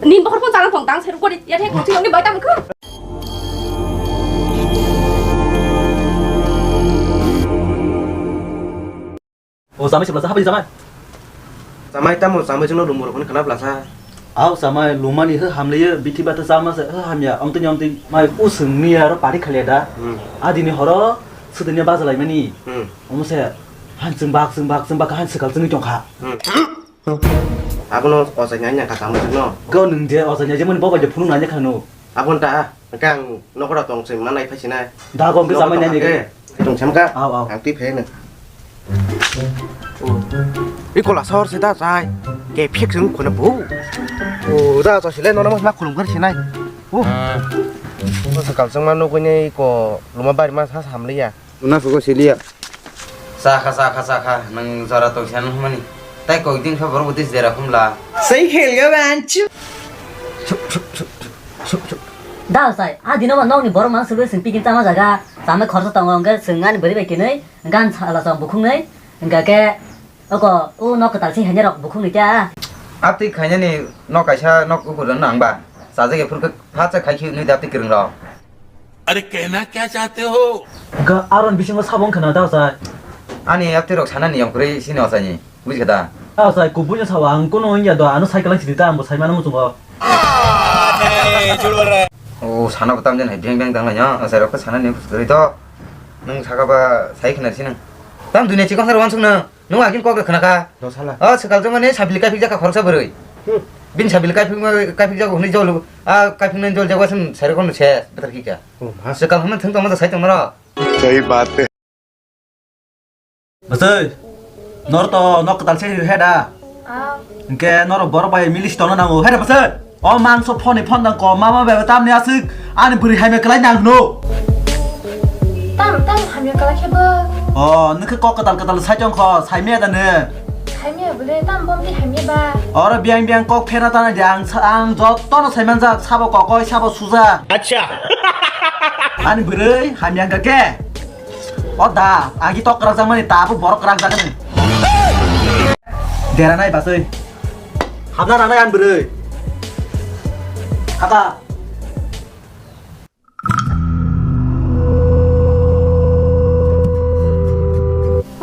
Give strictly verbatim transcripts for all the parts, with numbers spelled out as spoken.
Nin bokhor phone chana tong tang seruk kori ya thek thek ni bai tam kho. O jamai se blasa habani jamai. Jamai tamo jamai jino lumur phone khana blasa. Au jamai lumani he hamle ye bithi bata jama se he hamya ongtini ongtini mai usung ni aro pari khale da. Hmm. Adini horo sudini bajalai mani. Hmm. Omo se han chwng bak chwng bak chwng bak han swkal chwngwi tongkha. Hmm. Abono ojai nai nang kha tamo jikno. Go nung je ojai nai je mani bobai je phunuk nai kha no. Abon ta kang nokora tong se manai phai sinai. Da go ke jamai nai ke. Tong sem ka. Au, au. Ang ti phai no. Iko la sor se da sai. Ke phik sung khona bu. O da to sile no no ma khulum kar sinai. O. Ko se kal sung ma no ko nei ko luma bari ma sa samliya. Muna phugo siliya. Sakha, sakha, sakha, nwng jora tongsa nw hwnmani. Tai kok din khe borok bwtwi jera khumla. Sei khel ga banchu. Suk, suk, suk, suk, suk, suk. Da sai, a dino ba nokni borok mang sugwi sing pikin tama jaga. Tama khorsa tongo, hwnkhe sing ani bwrwi bai kinwi, gan sala chong bukhungnwi, hwnkhe khe oko, o nok kwtal se hanya rok bukhungni kya. Atwi khainani nok kaisa nok ukur nang ba. Sajak ephur khe phatsa khai khi nwi da atwi kwrwng rok. अरे कहना क्या चाहते हो? Ga aron bisingo sabong khna da sai. Ani yapti rok sanani yongkri sini osani. Bujikha da? Da sai kubui no sawa ang kono wngya do ano cycle ang sidi ta ang bo sai mano muchungo. O sana bo tamjen hai beng beng dang lainyo. Asai rok sanani guri to. Nung saka ba sai khna sini. Tam dunia chikon sar wansuk na. Nwng agin kok khna kha. Do sala. O swkal jongmani sabili kaphik jakha khoroksa bwrwi. Hmm. Bini sabili kaphik kaphik jakha hwnwi jol. A kaphik nani jol jakha sim sari kono se betar kikha. Oh, ma. Swkal hwnwi thung tongma sai tongmaro. Sahi baat hai. Bwsai. Nor to nok kwtal se he da. Ah. Hwnkhe norok borok bai milis tongna nango. He da bwsai. O mangso phone phone dang ko mama bebe tamni aswk ani bwrwi hamya kwlai nang hwno. Tam tam hamya kwlai khe bo. O nwkhe kok kwtal kwtal sai tong kho saimya da nw. Hamya bole tam bom di hamya ba. Oro biang biang kok phena tana di ang sa- ang jotto no saimanjak sabo kokoi sabo suja. Acha. Ani bwrwi hamya wngkha khe. O da agi tok kwrak jakmani ta bo borok kwrak jakmani. Dera nai basai. Habna nanai ani bwrwi. Kaka.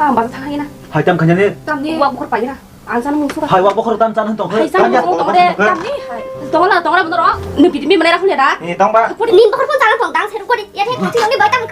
Ang bazar thang haina. Hai tam khanya ni. Tam ni. Wa bukhur paina. Ang jana mung suka. Hai wa bukhur tam jana tong. Hai jana mung tong de. Tam ni. Hai. Tong la tong la bundoro. Ni bidi mi mana rakhun ya da. Ni tong ba. Nin bukhur pun jana tong dang seru kori. Ya thek thek ni bai tam.